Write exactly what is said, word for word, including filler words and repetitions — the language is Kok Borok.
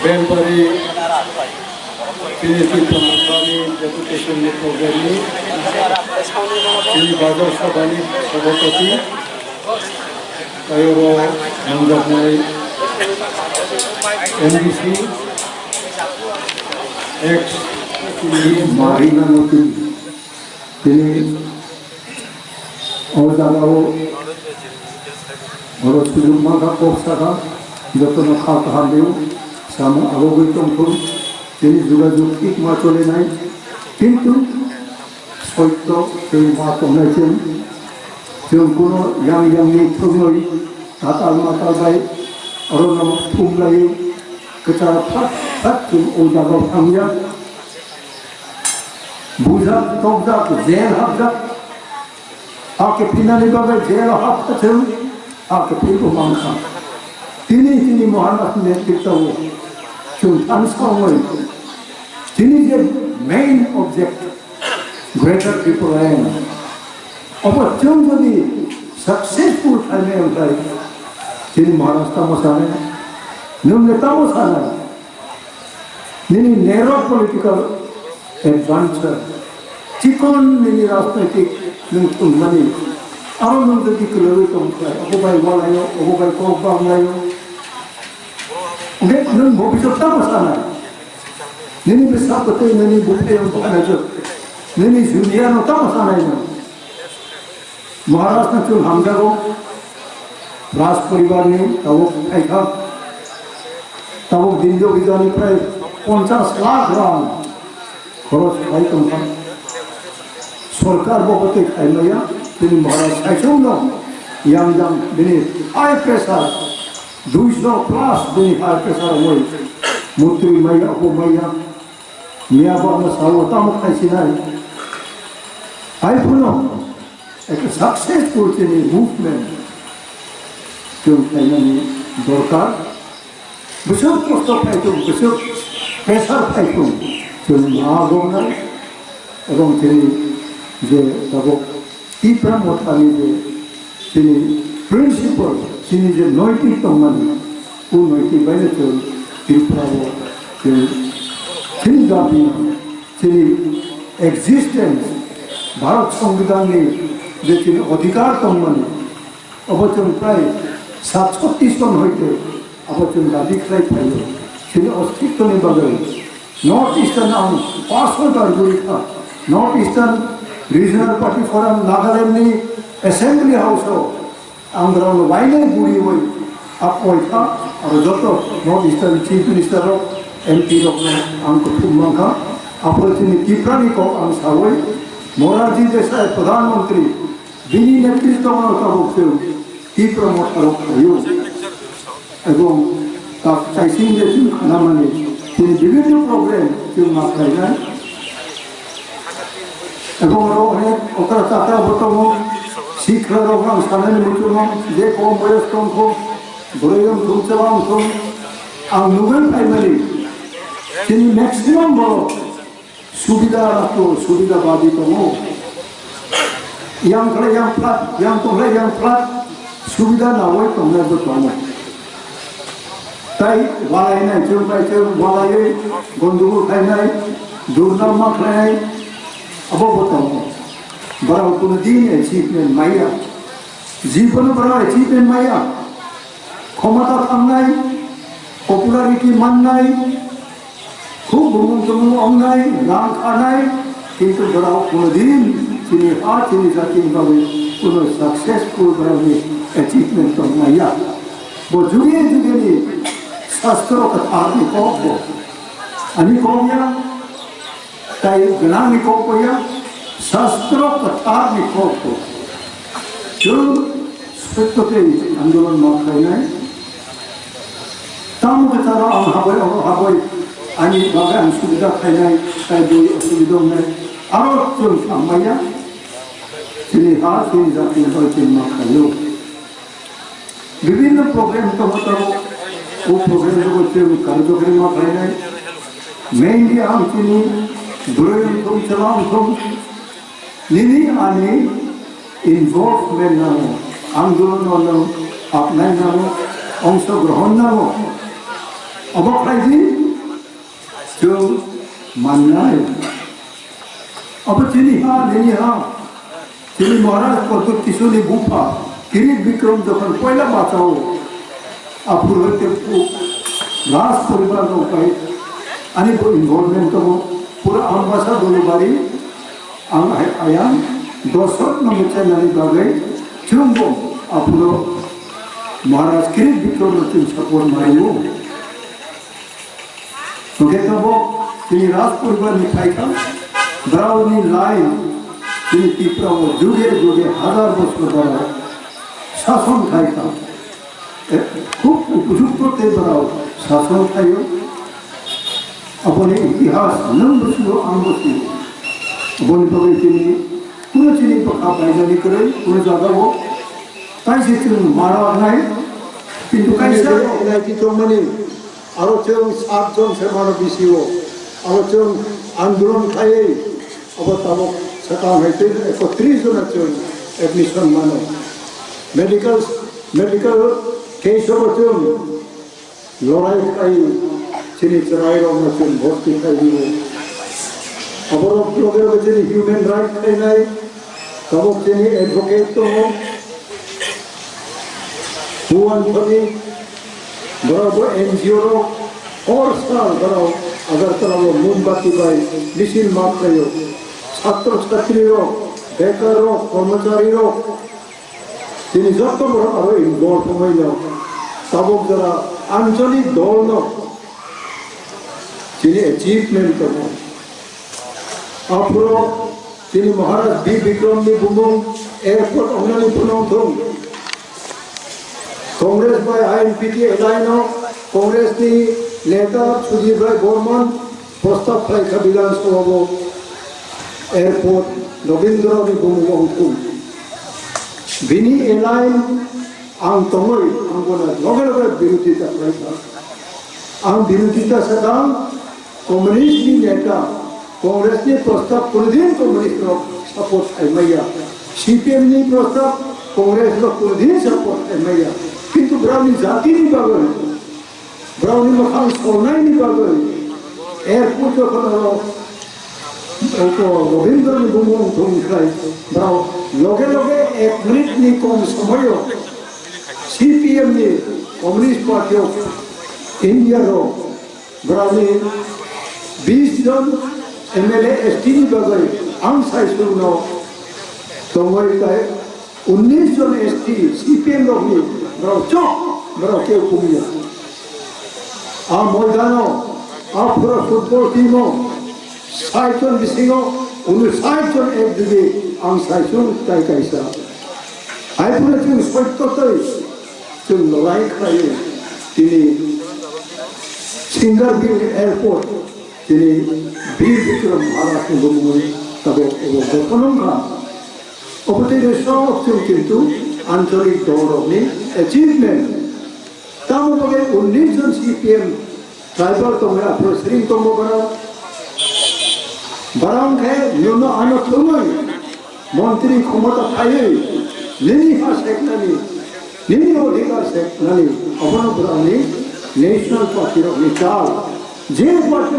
Bempari P N P Pamukani Deputation ni program ni ini bazar sabha ni sabhapati tayoro nangjaknai M D C ex Marina Notini tini O jagao oro sujuk mankha, kok sakha, jotono kha kaham rw, samung abogwi tongthung, tini jogajog thik ma cholinai, kintu soitto tei ma tongnai chwng, chwng kuno yang yangni thwngwi tatal matal bai orono thumlaiwi kwchar phat phat chwng o jagao thangya. Bujak, tokjak, jel hapjak. Ake phinani bagwi jel hapjak, ake philbo mankha. Tini, tini Maharaj ni netrito o chwng thansa ongwi. Tini je main object, Greater Tipraland. Obo chwng jodi successful khainai wngkha, tini Maharaj tamo sanai, nwng le tamo sanai. Nini narrow political adventure, chikon nini rajnaitik nwng thwngmani, aro nwng jodi kwlaiwi tongkhlai, obo bai walaio, obo bai kok banglaio, hwnkhe nwng bhobishyot tamo sanai? Nini bwsa kwtwi, nini buphaiyung bwkhanajwk, nini junior no tamo sanai nwng? Maharaj no chwng hamjago, Raj poribar ni tabuk phaikha, tabuk Din Jogijani prai ponchas lakh rang khoros khlai tongkha. Sorkar bo hotei khai maya, tini Maharaj saichung no yang jang bini high pressure, duiso plus bini high pressure ongoi mutwi maya, obo maya. Miya bo ano sao tamo khai sinai. Hai phuno ekta successful chini movement chwng khainani dorkar. Bwswk kosto phai thung, bwswk pressure phai thung, chwng ma gomnai. Ebong chini je tabuk Tipra Mothani je chini principle, chini je noitik tongmani, o noitik baino chwng Tripura o chwng chini dabi, chini existence, Bharat Songbidan ni je chini odhikar tongmani, obo chwng prai sat chhattis ton hoite abo chwng dabi khlai phaio. Chini ostitto ni bagwi North Eastern ang personal bai guri kha. North Eastern Regional Party Forum Nagaland ni Assembly House o ang borok no wainai guriwi apoi kha. Aro joto North Eastern Chief Minister rok, M P rok no ang kuthum mankha. Aphuru chini Tipra ni kok ang sawi Morarji Desai Pradhan Mantri bini netrito no tabuk chwng Tipra Motha rok khaio. Ebong tak chaising je chwng khanamani chini bibhinno problem chwng ma khlainai. Ebong oro onek okra chatra bo tongo, sikla rok ang sanani muchungo, je kom boyos tongkho, boroi wngthung, chwla wngthung, ang nugwi phaimani chini maximum borok subida to subida badi tongo. Yang khlai yang plat, yang tong khlai yang plat, subida nawi tongnai bo tongo. Tai walai nai, chwng bai chwng walaiwi gondogol khainai, durnam ma khlainai, abo bo tongo. Borok kuno din achievement maya. Jibono borok achievement maya. Khomota thangnai, popularity mannai, khub bumung tumung wngnai, rang khanai, kintu borok kuno din chini ha, chini jati ni bagwi kuno successful borokni achievement tong maya. Bo juge juge ni Shastro Kwthar ni kok bo. Ani kok ya, tai gwnang ni kok bo ya, Shastro Kwthar ni kok bo. Chwng sotto tei andolon ma khlainai. Tamo khe taro ang haboi, oro haboi, ani bagwi ang subida khainai, tai bui osubida wngnai. Aro chwng sammaya, chini ha, chini jati ni bagwi chwng ma khaio. Bibhinno program tongo tabo, o program rok chwng karjokri ma khlainai. Mainly ang chini bwrwi wngthung, chwla wngthung, nini ani involvement nango, andolon no nwng habnai nango, ongshogrohon nango. Obo khlai di, chwng mannai. Obo chini ha, nini ha. Chini Maharaj Pradyut Kishorni bupha, Kirit Bikram jokhon poila bachao, aphuru hoite pu-, Raj poribar rok bai ani bo involvement tongo. Pura Ambasa Dulubari, ang ai-, ayang Dosrot no mechenani bagwi chwngbo aphuru Maharaj Kirit Bikram no chwng support mario. Hwnkhe tabuk chini Raj poribar ni phaikha, borokni line chini Tripura o juge juge hazar bosor borok sason khaikha. Eh, khub upojukto tei borok sason khaio. Aboni itihas nwng bo sio, ang bo sio. Aboni bagwi chini kuno chini bwkha baijani kwrwi kuno jagao kaisa chwng mara nai, kintu kaisa N I T tongmani. Aro chwng sat jon se mano B C O. Aro chwng andolon khaiwi abo tabuk swkang hai tei ekotris jona chwng admission mano. Medical, medical case o bo chwng lorai khai chini chwrairokno chwng bhorti khai rio. Aborok loge loge chini human right khainai. Tabuk chini advocate tongo, Bhuban Thani, borok bo N G O rok, hor sal borok Agartala o mombati bai misil ma khlaio. Chhatro chhatri rok, bekar rok, kormochari rok, chini jotto borok aro involve wngwi no tabuk jora anchalik dol no chini achievement tongo. Aphuru chini Maharaj B Bikram ni bumung airport ongnani phunuk thung. Congress bai I N P T alliance no Congress ni neta Sudhir Rai Barman prostab khlai kha Bidhan Sabha o airport Rabindra ni bumung ong thung. Bini alliance ang tongwi ang bono loge loge birodita khlai kha. Ang birodita sakha. Communist ni neta, Congress ni prostab kunudin communist rok support khai maya. C P M ni prostab Congress rok kunudin support khai maya. Kintu borokni jati ni bagwi, borokni mwkhang solnai ni bagwi, airport jokhon oro, oko Rabindra ni bumung thung khai, borok loge loge ek minute ni kom somoyo C P M ni Communist Party of India rok Borokni bis jon M L A S T ni bagwi ang saichung no tongwi tai unnish jon S T C P M rokni borok chok borok keu kumya. A moidano a pura football team o sait jon bisingo unnish sait jon ek digi ang saichung tai kaisa. Hai phano chwng soito tei chwng lorai khlaiwi tini Singarville Airport tini Bir Bikram Maharaj ni bumungwi tabuk obo gothon wngkha. Obo tei rw sok chwng kintu ancholik dolrokni achievement. Tamo bagwi unnish jon C P M tribal tongwi aphuru siring tongo borok. Borok wngkhe nono ano thumwi montri khomota phaiwi nini ha seknani, nini odhikar seknani, obono borokni national party rokni chal. Je party